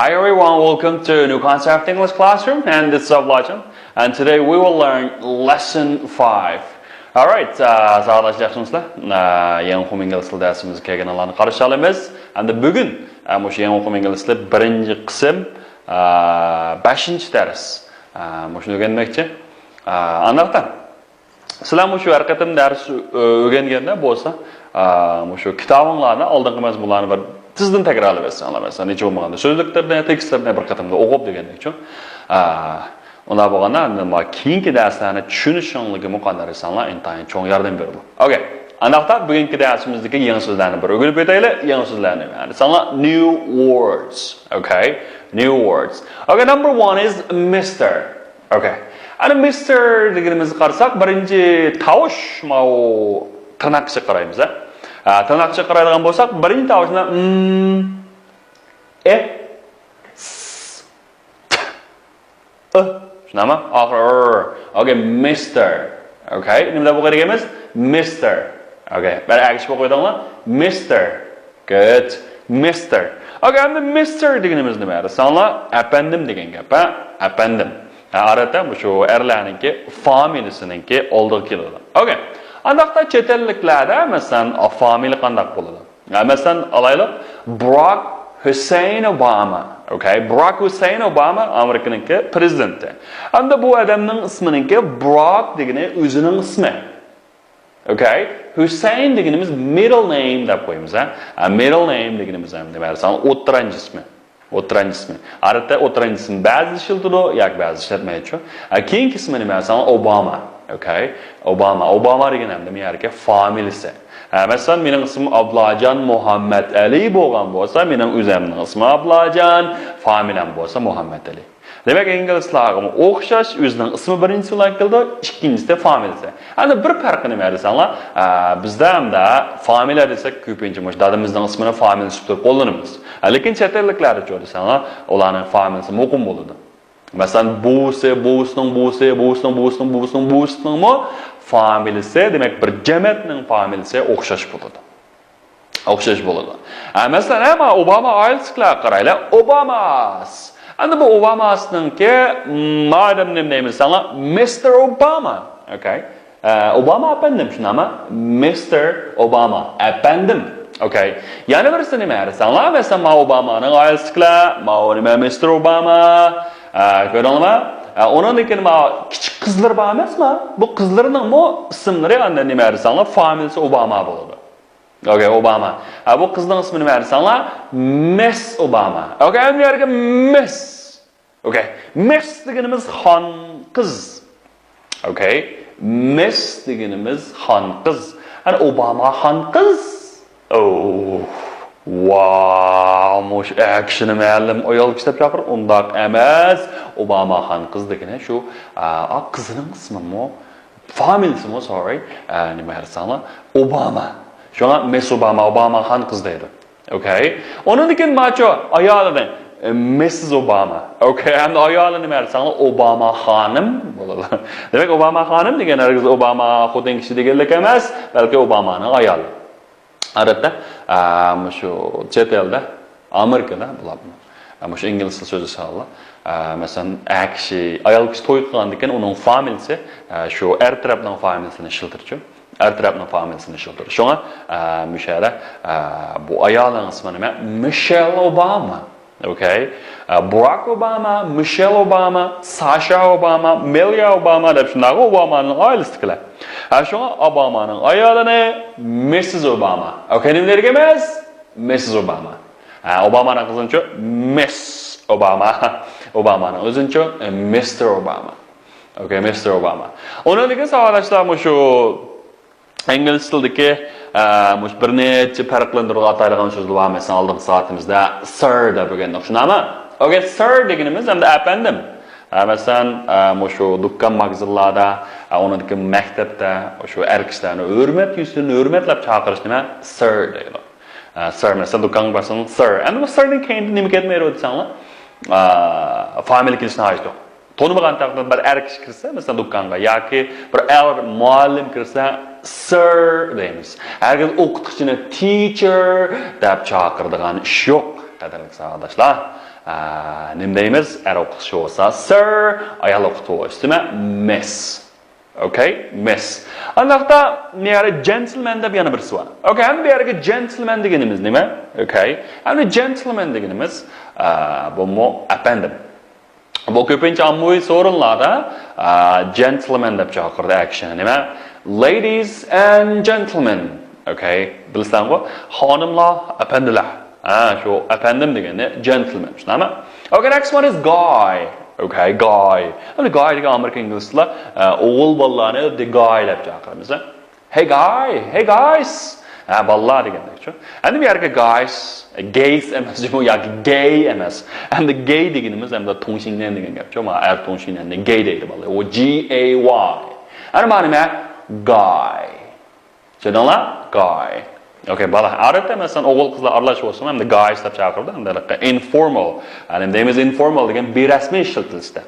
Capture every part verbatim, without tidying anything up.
Hi everyone, welcome to New Concept English Classroom, and this is Ablajan, and today we will learn lesson five. Alright, uh, ساۋاقداشلار ياخشىمۇسىلەر؟ يېڭى ئوقۇم ئىنگلىز تىلى دەرسىمىزگە كەلگەنلەرنى قارشى ئالىمىز. ئەمدى بۈگۈن مۇشۇ يېڭى ئوقۇم ئىنگلىز تىلى بىرىنچى قىسىم، بەشىنچى دەرس. مۇشۇنى ئۆگەنمەكچى. ئانداقتا سىلەر مۇشۇ ھەر قېتىم دەرس ئۆگەنگەندە بولسا، مۇشۇ كىتابىڭلارنى، ئالدىنقى مەزمۇنلارنى بىر تېزدىن تەكرارلىۋەتسەڭلار، مەسىلەن، ھېچ بولمىغاندا سۆزلۈكلىرىنى، تېكىستلىرىنى بىر قېتىمدا ئوقۇپ دېگەندەكچۇ. ئۇنداق بولغاندا ئەمدى مانا كېيىنكى دەرسلەرنى چۈشىنىشىڭلارغىمۇ قانداق دېسەڭلار ئىنتايىن چوڭ ياردەم بېرىدۇ. ئوكەي. ئانداقتا بۈگۈنكى دەرسىمىزدىكى يېڭى سۆزلەرنى بىر ئۆگىنىپ ئۆتەيلى. يېڭى سۆزلەرنى دېسەڭلار new words. Okay, new words. Okay, number one is مىستېر. Okay. ئەنە مىستېر دېگىنىمىزگە قارىساق، بىرىنچى تاۋۇش ماۋۇ تىرناققىچە قارايمىز، ھە؟ ھە، تىرناققىچە قارايدىغان بولساق، بىرىنچى تاۋۇشنى م، ئې، س، ت، ئۇ. شۇنداقمۇ؟ ئاخىرى ر. Okay, مىستېر. Okay، نېمە دەپ ئوقۇيدىغىنىمىز؟ مىستېر. Okay، بەر ئەگىشىپ ئوقۇيدىڭلار. مىستېر. Good. مىستېر. Okay، ئەمدى مىستېر دېگىنىمىز نېمە دېسەڭلار؟ ئەپەندىم دېگەن گەپ، ھە؟ ئەپەندىم. ھە، ئادەتتە مۇشۇ ئەرلەرنىڭكى فامىلىسىنىڭكى ئالدىغا كېلىدۇ. Okay. ئانداقتا چەت ئەللىكلەردە، مەسىلەن، فامىلە قانداق بولىدۇ؟ ھە، مەسىلەن، ئالايلۇق، باراك ھۈسەيىن ئوباما. Okay، باراك ھۈسەيىن ئوباما ئامېرىكىنىڭكى پرېزىدېنتى. ئەمدى بۇ ئادەمنىڭ ئىسمىنىڭكى باراك دېگىنى ئۆزىنىڭ ئىسمى. Okay، ھۈسەيىن دېگىنىمىز مىدىل نەيم دەپ قويىمىز، ھە؟ ھە، مىدىل نەيم دېگىنىمىز ھەم نېمە دېسەڭ، ئوتتۇرانچە ئىسمى. ئوتتۇرانچە ئىسمى. ئادەتتە ئوتتۇرانچە ئىسىم بەزىدە ئىشلىتىدۇ، ياكى بەزىدە ئىشلەتمەيدۇ. ھە، كېيىنكى ئىسمى نېمە دېسەڭ، ئوباما. Okay، ئوباما. ئوباما دېگىنى ھەم نېمە يەركى؟ فامىلىسى. ھە، مەسىلەن، مېنىڭ ئىسمىم ئابلاجان مۇھەممەتئەلى بولغان بولسا، مېنىڭ ئۆزۈمنىڭ ئىسمى ئابلاجان، فامىلەم بولسا مۇھەممەتئەلى. دېمەك، ئىنگلىزلارغىمۇ ئوخشاش، ئۆزىنىڭ ئىسمى بىرىنچىسى بىلەن كېلىدۇ، ئىككىنچىسى فامىلىسى. ئەمدى بىر پەرقى نېمە دېسەڭلار، ئە، بىزدە ئەمدى فامىلە دېسەك، كۆپىنچە مۇشۇ دادىمىزنىڭ ئىسمىنى فامىلە سۈپىتىدە قوللىنىمىز. ئە، لېكىن چەت ئەللىكلەردىچۇ دېسەڭلار، ئۇلارنىڭ فامىلىسى مۇقىم بولىدۇ. مەسىلەن، بوۋىسى، بوۋىسىنىڭ بوۋىسى، بوۋىسىنىڭ بوۋىسىنىڭ بوۋىسىنىڭ بوۋىسىنىڭمۇ فامىلىسى، دېمەك، بىر جەمەتنىڭ فامىلىسى ئوخشاش بولىدۇ. ئوخشاش بولىدۇ. ھە، مەسىلەن، ھە، مانا ئوباما ئائىلىسىدىكىلەرگە قارايلى. ئوباماس. ئەمدى بۇ ئوباماسنىڭكى، م، مادەم نېمە دەيمىز دېسەڭلار، مىستېر ئوباما. Okay. ئە، ئوباما ئەپەندىم، شۇنداقمۇ؟ مىستېر ئوباما ئەپەندىم. Okay. يەنە بىرسى نېمە دېسەڭلار، مەسىلەن، مانا ئوبامانىڭ ئائىلىسىدىكىلەر، ماۋۇ نېمە، مىستېر ئوباما. ئە، كۆردۈڭلارمۇ؟ ئە، ئۇنىڭدىن كېيىن ماۋۇ كىچىك قىزلىرى بار ئەمەسمۇ؟ بۇ قىزلىرىنىڭمۇ ئىسىملىرى ئاندىن نېمە دېسەڭلار، فامىلىسى ئوباما بولىدۇ. Okay، ئوباما. ھە، بۇ قىزنىڭ ئىسمى نېمە دېسەڭلار؟ مىس ئوباما. Okay، ئەمدى يەرگە مىس. Okay، مىس دېگىنىمىز خان قىز. Okay، مىس دېگىنىمىز خان قىز. ئەنە ئوباما خان قىز. ئوو، ۋاۋ، مۇشۇ ئەر كىشىنى مەلۇم ئايال كىشى دەپ چاقىرىدۇ. ئۇنداق ئەمەس. ئوباما خان قىز دېگىنى شۇ، ئا، ئا، قىزىنىڭ ئىسمىمۇ فامىلىسىمۇ، sorry، ئە، نېمە دېسەڭلار، ئوباما. شۇڭا مىس ئوباما، ئوباما خان قىز دەيدۇ. Okay. ئۇنىڭدىن كېيىن ماچۇ ئايالىنى، ئە، مىسسىس ئوباما. Okay، ئەمدى ئايالى نېمە دېسەڭلار، ئوباما خانىم بولىدۇ. دېمەك، ئوباما خانىم دېگەن ھەرگىز ئوباما خوتۇن كىشى دېگەنلىك ئەمەس، بەلكى ئوبامانىڭ ئايالى. ئادەتتە، ئە، مۇشۇ چەت ئەلدە، ئامېرىكىدا بولۇپمۇ، ئە، مۇشۇ ئىنگلىز تىلى سۆزلىسەڭلار، ئە، مەسىلەن، ئەر كىشى، ئايال كىشى توي قىلغاندىن كېيىن ئۇنىڭ فامىلىسى، ئە، شۇ ئەر تەرەپنىڭ فامىلىسىنى ئىشلىتىدۇچۇ. ئەر تەرەپنىڭ فامىلىسىنى ئىشلىتىدۇ. شۇڭا، ئە، مۇشۇ يەردە، ئە، بۇ ئايالنىڭ ئىسمى نېمە؟ مىشېل ئوباما. Okay. ئە، باراك ئوباما، مىشېل ئوباما، ساشا ئوباما، مېلىيا ئوباما دەپ شۇنداق ئوبامانىڭ ئائىلىسىدىكىلەر. ھە، شۇڭا ئوبامانىڭ ئايالىنى مىسسىس ئوباما. Okay، نېمە دېگىنىمىز؟ مىسسىس ئوباما. ھە، ئوبامانىڭ قىزىنىچۇ؟ مىس ئوباما. ئوبامانىڭ ئۆزىنىچۇ؟ مىستېر ئوباما. Okay، مىستېر ئوباما. ئۇنىڭدىن كېيىن ساۋاقداشلار مۇشۇ ئىنگلىز تىلىدىكى، ئە، مۇشۇ بىر نەچچە پەرقلەندۈرگىلى ئاتايدىغان سۆزلەر بار. مەسىلەن، ئالدىنقى سائىتىمىزدە سىر دەپ ئۆگەندۇق، شۇنداقمۇ؟ Okay، سىر دېگىنىمىز ئەمدى ئەپەندىم. ئە، مەسىلەن، ئە، مۇشۇ دۇكان، ماگىزىنلاردا، ئە، ئۇنىڭدىن كېيىن مەكتەپتە، شۇ ئەر كىشىلەرنى ھۆرمەت يۈزىسىدىن ھۆرمەتلەپ چاقىرىش نېمە؟ سىر دەيدۇ. ئە، سىر، مەسىلەن، دۇكانغا بارسىڭىز، سىر. ئەمدى بۇ سىرنىڭ كەينىدىن نېمە كەتمەيدۇ دېسەڭلار، ئە، فامىلە كېلىشىنىڭ ھاجىتى يوق. تونۇمىغان تەقدىردە بىر ئەر كىشى كىرسە، مەسىلەن، دۇكانغا ياكى بىر ئايال مۇئەللىم كىرسە، سىر دەيمىز. ھەرگىز ئوقۇتقۇچىنى تىچېر دەپ چاقىرىدىغان ئىش يوق، قەدىرلىك ساۋاقداشلار. نېمە دەيمىز؟ ئەر ئوقۇتقۇچى بولسا سىر، ئايال ئوقۇتقۇچى بولسا مىس. ئوكەي، مىس. ئانداقتا نېرى جېنتلمەن دەپ يەنە بىرسى بار. ئوكەي، ئەمدى بۇ يەردىكى جېنتلمەن دېگىنىمىز نېمە؟ ئوكەي، ئەمدى جېنتلمەن دېگىنىمىز، ئە، بۇمۇ ئەپەندىم. بۇ كۆپىنچە ئاممىۋى سورۇنلاردا، ئە، جېنتلمەن دەپ چاقىرىدۇ ئەر كىشىنى. نېمە؟ Ladies and gentlemen. ئوكەي، بىلىسەنغۇ؟ خانىملار، ئەپەندىلەر. ھە، شۇ ئەپەندىم دېگەننى جېنتلمەن، شۇنداقمۇ؟ Okay, next one is guy. Okay, guy. ئەمدى guy دېگەن ئامېرىكا ئىنگلىزلار، ئە، ئوغۇل بالىلارنى the guy دەپ چاقىرىمىز. Hey guy, hey guys. ھە، بالىلار دېگەندەكچۇ. ئەمدى بۇ يەرگە guys، gays ئەمەس، بۇ ياكى gay ئەمەس. ئەمدى gay دېگىنىمىز ئەمدى 同性恋 دېگەن گەپچۇ. ما ئەر 同性恋نى gay دەيدۇ بالىلار. ئۇ G A Y. ئەمدى مانا نېمە؟ Guy. چۈشەندىڭلار؟ Guy. Okay، بالا. ئادەتتە مەسىلەن ئوغۇل قىزلار ئارىلاش بولسىمۇ ئەمدى guys دەپ چاقىرىدۇ. ئەمدى informal. يەنى دەيمىز informal دېگەن بىرەسمىي ئىشلىتىلىشتە.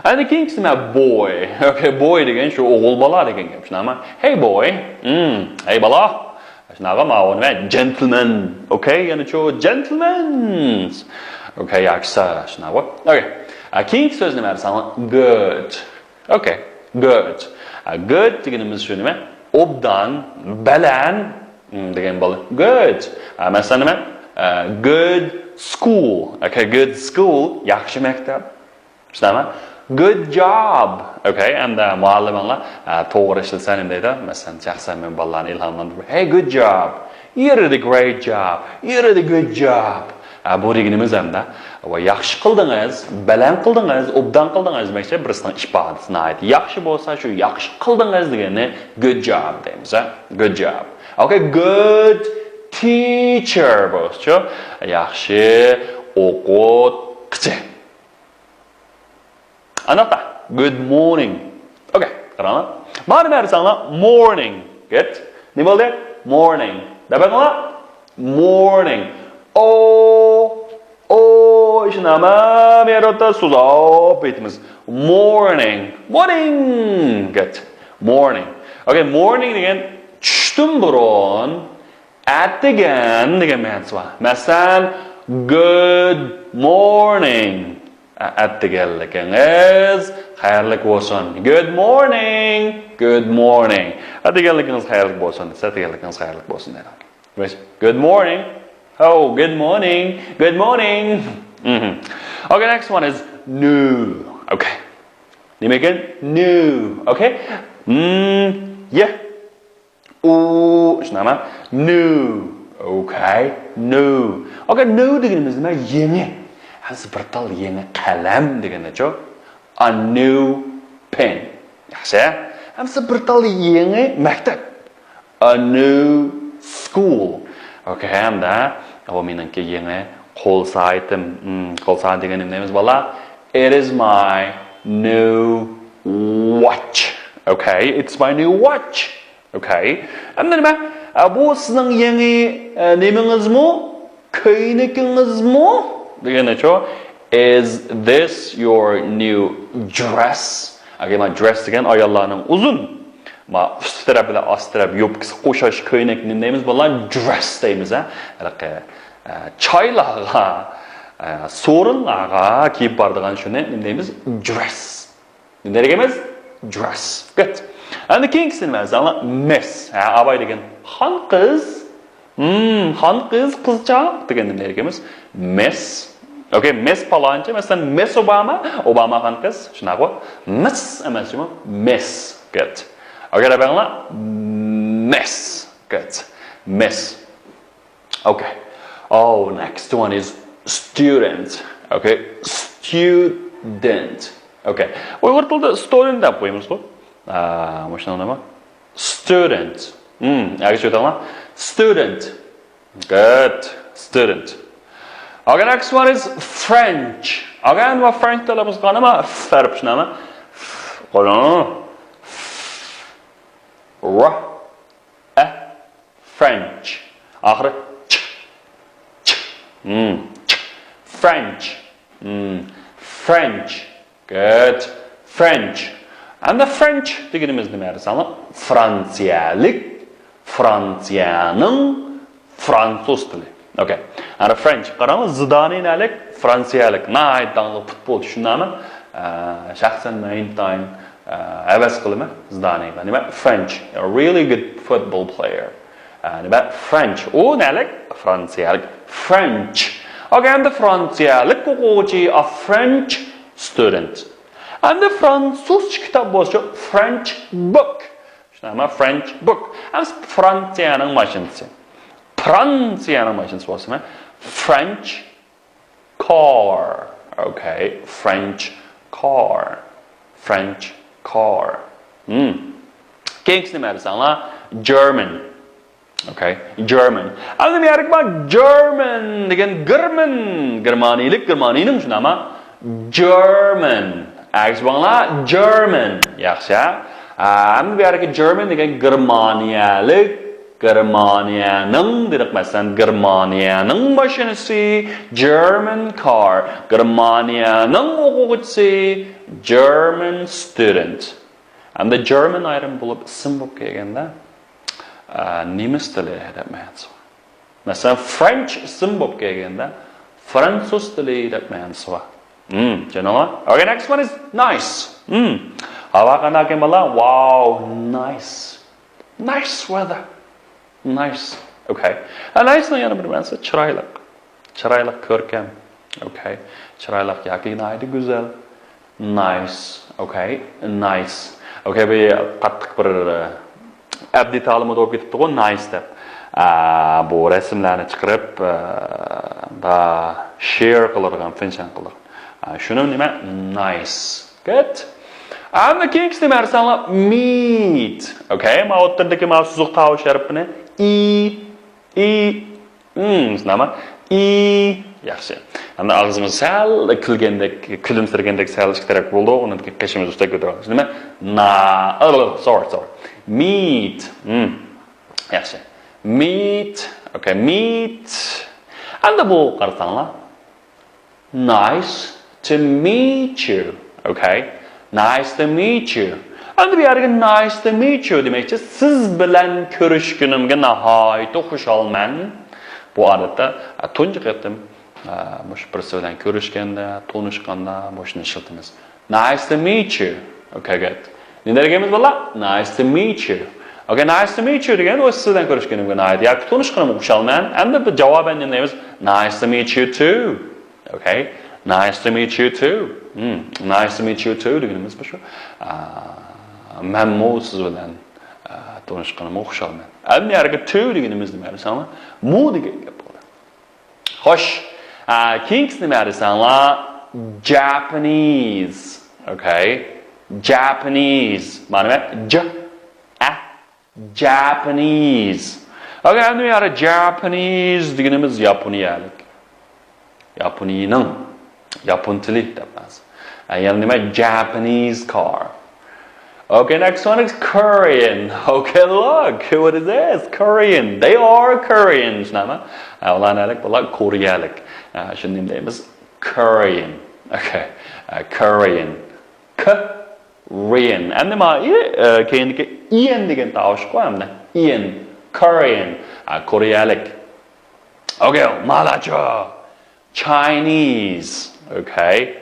ئەمدى كېيىنكىسى نېمە؟ Boy. Okay، boy دېگەن شۇ ئوغۇل بالا دېگەن گەپ. شۇنداقمۇ؟ Hey boy. Hmm, hey بالا. شۇنداقمۇ؟ ماۋۇ نېمە؟ Gentleman. Okay، يەنە شۇ gentlemen. Okay، ياخشى. شۇنداقمۇ؟ Okay. ئە، كېيىنكى سۆز نېمە دېسەڭ؟ Good. Okay, good. ئە، good دېگىنىمىز شۇ نېمە؟ ئوبدان، بەلەن، م، دېگەن بولدى. Good. ئە، مەسىلەن نېمە؟ ئە، good school. Okay, good school. ياخشى مەكتەپ. شۇنداقمۇ؟ Good job. Okay، ئەمدى مۇئەللىمىڭلار، ئە، توغرا ئىشلىسە نېمە دەيدۇ؟ مەسىلەن، شەخسەن مەن بالىلارنى ئىلھاملاندۇرۇپ، Hey, good job. You did a great job. You did a good job. ئە، بۇ دېگىنىمىز ئەمدى، ۋە ياخشى قىلدىڭىز، بەلەن قىلدىڭىز، ئوبدان قىلدىڭىز دېمەكچى، بىرسىنىڭ ئىپادىسى ناھايىتى ياخشى بولسا، شۇ ياخشى قىلدىڭىز دېگەننى good job دەيمىز، ھە؟ Good job. Okay, good teacher بولسىچۇ؟ ياخشى ئوقۇتقۇچى. ئانداقتا، good morning. Okay، قاراڭلار. مانا نېمە دېسەڭلار، morning. Good. نېمە بولدى؟ Morning. دەپ بېقىڭلار. Morning. O, o، ئىشىنى ھەممە يەردە سوزۇپ ئېيتىمىز. Morning. Morning. Good. Morning. Okay، morning دېگەن چۈشتىن بۇرۇن، ئەتىگەن دېگەن مەنىسى بار. مەسىلەن، good morning. ئە-، ئەتىگەنلىكىڭىز خەيرلىك بولسۇن. Good morning. Good morning. ئەتىگەنلىكىڭىز خەيرلىك بولسۇن. ئەتىگەنلىكىڭىز خەيرلىك بولسۇن دەيدۇ. Good morning. Oh, good morning. Good morning. Mhm. Okay, next one is new. Okay. نېمە ئىكەن؟ New. Okay. Mm, yeah. ئۇ، شۇنداقمۇ؟ New. Okay. New. Okay, new دېگىنىمىز نېمە؟ يېڭى. ھەممىسى بىر تال يېڭى قەلەم دېگەندەچۇ؟ A new pen. ياخشى. ھەممىسى بىر تال يېڭى مەكتەپ. A new school. Okay، ھەمدە بۇ مېنىڭكى يېڭى قول سائىتىم. Hmm، قول سائەت دېگەن نېمە دەيمىز، بالىلار؟ It is my new watch. Okay, it's my new watch. Okay. ئەمدى نېمە؟ ئە، بۇ سىزنىڭ يېڭى، ئە، نېمىڭىزمۇ؟ كۆينىكىڭىزمۇ؟ دېگەنچۇ؟ Is this your new dress? ئەگەر مانا dress دېگەن ئاياللارنىڭ ئۇزۇن، ما ئۈستى تەرەپ بىلەن ئاستى تەرەپ يوپكىسى ئوخشاش كۆينەك نېمە دەيمىز؟ بۇلار dress دەيمىز، ھە؟ ھېلىقى، ئە، چايلارغا، ئە، سورۇنلارغا كىيىپ بارىدىغان شۇنى نېمە دەيمىز؟ Dress. نېمە دېگەنمىز؟ Dress. Good. ئەمدى كېيىنكىسىنى مەن ساڭا مىس. ھە، ئاباي دېگەن خان قىز. Hmm، خان قىز، قىزچاق دېگەندە نېمە دېگەنمىز؟ مىس. Okay، مىس پالانچى، مەسىلەن، مىس ئوباما، ئوباما خان قىز، شۇنداققۇ؟ مىس ئەمەس جۇمۇ، مىس. Good. Okay، دەپ بېقىڭلار. مىس. Good. مىس. Okay. Oh, next one is student. Okay. Student. Okay. ئۇيغۇر تىلىدا student دەپ قويىمىزغۇ. ئا، مۇشۇنىڭ نېمە؟ Student. Hmm، ئەگەر چۈشىدىڭلار. Student. Good. Student. Okay, next one is French. Okay, and French تەلەپپۇز قىلغاندا ما ف ھەرپ شۇنداقمۇ؟ قولۇڭ. ر. ئە. French. ئاخىرى چ. چ. Hmm. چ. French. Hmm. French. Good. French. ئەمدى French دېگىنىمىز نېمە دېسەڭلار؟ فرانسىيەلىك، فرانسىيەنىڭ فرانسۇز تىلى. Okay. ئەنە فرنش. قاراڭ، زىدانى نەلىك؟ فرانسىيەلىك. ناھايىتى داڭلىق پۇتبولچى، شۇنداقمۇ؟ ئە، شەخسەن مەن ئىنتايىن، ئە، ھەۋەس قىلىمەن زىدانىغا. نېمە؟ فرنش. A really good football player. ئە، نېمە؟ فرنش. ئۇ نەلىك؟ فرانسىيەلىك. فرنش. Okay, ئەمدى فرانسىيەلىك ئوقۇغۇچى، a French student. ئەمدى فرانسۇزچە كىتاب بولسا، French book. شۇنداقمۇ؟ فرنش بوك. ئەمدى فرانسىيەنىڭ ماشىنىسى. فرانسىيەنىڭ ماشىنىسى بولسىمۇ؟ فرنش كار. Okay. فرنش كار. فرنش كار. Hmm. كېيىنكىسى نېمە دېسەڭلار؟ جېرمەن. Okay. جېرمەن. ئەمدى بۇ يەرگە بار، جېرمەن دېگەن گېرمەن. گېرمانىيەلىك، گېرمانىيەنىڭ، شۇنداقمۇ؟ جېرمەن. ئەگىشىپ بولۇڭلار، جېرمەن. ياخشى. ئەمدى بۇ يەردىكى جېرمەن دېگەن گېرمانىيەلىك، گېرمانىيەنىڭ دېدۇق، مەسىلەن، گېرمانىيەنىڭ ماشىنىسى، جېرمەن كار، گېرمانىيەنىڭ ئوقۇغۇچىسى، جېرمەن ستۇدېنت. ئەمدى جېرمەن ئايرىم بولۇپ ئىسىم بولۇپ كەلگەندە، ئە، نېمىس تىلى دەپ مەنىسى بار. مەسىلەن، فرەنچ ئىسىم بولۇپ كەلگەندە، فرانسۇز تىلى دەپ مەنىسى بار. Hmm, چۈشەندىڭلار؟ Okay, next one is nice. Hmm. ھاۋا قانداق ئىكەن، بالىلار؟ Wow, nice. Nice weather. Nice. Okay. ھە، نايسنىڭ يەنە بىر مەنىسى چىرايلىق. چىرايلىق، كۆركەم. Okay. چىرايلىق ياكى ناھايىتى گۈزەل. Nice. Okay. Nice. Okay، بۇ قاتتىق بىر، ئە، ئەبدى تالىمۇ بولۇپ كېتىپتىغۇ، نايس دەپ. ئە، بۇ رەسىملەرنى چىقىرىپ، ئە، دا شېئىر قىلىدىغان، فىنشەن قىلىدىغان. ئە، شۇنىڭ نېمە؟ نايس. Good. ئەمدى كېيىنكىسىنى بەرسەڭلار، مىت. Okay، ما ئوتتۇرىدىكى ما سوزۇق تاۋۇش ھەرپىنى ئى، ئى، ئىم، نېمە؟ ئى. ياخشى. ئەمدى ئاغزىمىز سەل كۈلگەندەك، كۈلۈمسىرىگەندەك سەل ئىككى تەرەپ بولدى. ئۇنىڭدىن كېيىن قېشىمىز ئۈستىگە كۆتۈرۈلدى. نېمە؟ نا، ئا، سورى، سورى. مىت. Hmm. ياخشى. مىت. Okay، مىت. ئەمدى بۇ قارىساڭلار. Nice to meet you. Okay. Nice to meet you. ئەمدى بۇ يەردىكى nice to meet you دېمەكچى، سىز بىلەن كۆرۈشكىنىمگە ناھايىتى خۇشالمەن. بۇ ئادەتتە، ئە، تۇنجى قېتىم، ئە، مۇشۇ بىرسى بىلەن كۆرۈشكەندە، تونۇشقاندا مۇشۇنى ئىشلىتىمىز. Nice to meet you. Okay, good. نېمە دېگەنمىز، بالىلار؟ Nice to meet you. Okay, nice to meet you دېگەن، ئۇ سىز بىلەن كۆرۈشكىنىمگە ناھايىتى ياكى تونۇشقىنىمغا خۇشالمەن. ئەمدى بىز جاۋابەن نېمە دەيمىز؟ Nice to meet you too. Okay. Nice to meet you too. Hmm. Nice to meet you too دېگىنىمىز بۇ شۇ. ئا، مەنمۇ سىز بىلەن، ئا، تونۇشقىنىمغا خۇشالمەن. ئەمدى يەرگە too دېگىنىمىز نېمە دېسەڭلار؟ مۇ دېگەن گەپ بولدى. خوش. ئا، كېيىنكىسى نېمە دېسەڭلار؟ Japanese. Okay. Japanese. مانا نېمە؟ ج، ئە، Japanese. Okay، ئەمدى يەنە Japanese دېگىنىمىز ياپونىيەلىك. ياپونىيەنىڭ، ياپون تىلى دەپ مەنىسى. ئە، يەنە نېمە؟ Japanese car. Okay, next one is Korean. Okay, look, what is this? Korean. They are Korean. شۇنداقمۇ؟ ئە، ئۇلار نەلىك؟ بۇلار كورېيەلىك. ئە، شۇنى نېمە دەيمىز؟ Korean. Okay. ئە، Korean. K، رېيىن. ئەمدى ما، ئى، ئە، كېيىندىكى ئىيەن دېگەن تاۋۇشقۇ ئەمدى. ئىيەن. Korean. ئە، كورېيەلىك. Okay، مالاچۇ. Chinese. Okay.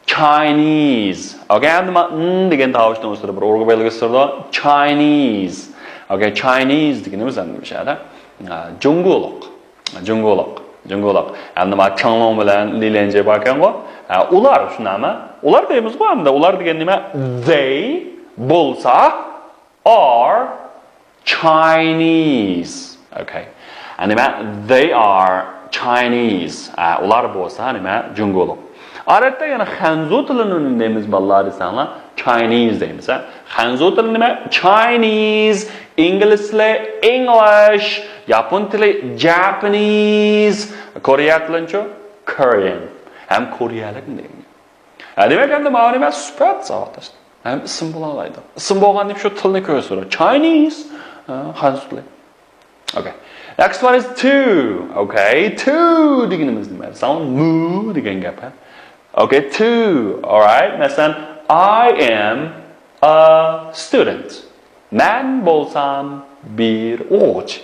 Chinese. Okay، ئەمدى ما، ن دېگەن تاۋۇشنىڭ ئۈستىدە بىر ئۇرغۇ بەلگىسى تۇرىدۇ. Chinese. Okay، Chinese دېگىنىمىز ئەمدى مۇشۇ يەردە، ئە، جۇڭگولۇق. جۇڭگولۇق، جۇڭگولۇق. ئەمدى ما چاڭلۇڭ بىلەن لى ليەنجې باركەنغۇ؟ ھە، ئۇلار، شۇنداقمۇ؟ ئۇلار دەيمىزغۇ ئەمدى. ئۇلار دېگەن نېمە؟ They بولسا are Chinese. Okay. ھە، نېمە؟ They are Chinese. ھە، ئۇلار بولسا نېمە؟ جۇڭگولۇق. ئادەتتە يەنە خەنزۇ تىلىنى نېمە دەيمىز بالىلار دېسەڭلار، Chinese دەيمىز، ھە؟ خەنزۇ تىلى نېمە؟ Chinese. ئىنگلىز تىلى English. ياپون تىلى Japanese. كورېيە تىلىنىچۇ؟ Korean. ھەم كورېيەلىكمۇ دەيمىز. ھە، دېمەك، ئەمدى ماۋۇ نېمە؟ سۈپەت ساۋاقداشلار. ھەم ئىسىم بولالايدۇ. ئىسىم بولغان دېيىپ شۇ تىلنى كۆرسىتىدۇ. Chinese. ھە، خەنزۇ تىلى. Okay. Next one is too. Okay. Too دېگىنىمىز نېمە؟ ساڭا مۇ دېگەن گەپ، ھە؟ Okay, too. Alright. مەسىلەن، I am a student. مەن بولسام بىر ئوقۇغۇچى.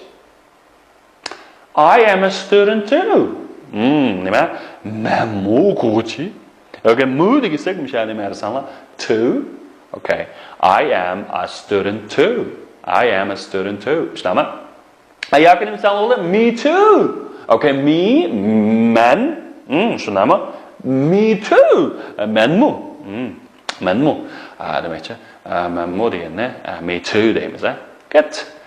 I am a student too. Hmm, nima? مەنمۇ ئوقۇغۇچى. Okay, مۇ دېگۈسەك مۇشۇ نېمە دېسەڭلار؟ Too. Okay. I am a student too. I am a student too. شۇنداقمۇ؟ ھە، ياكى نېمە دېسەڭلار بولىدۇ؟ Me too. Okay, me, مەن. Hmm, شۇنداقمۇ؟ Me too. مەنمۇ. Hmm, مەنمۇ. ھە، دېمەكچى. ھە، مەنمۇ دېگەننى، ھە، me too دەيمىز، ھە. Good.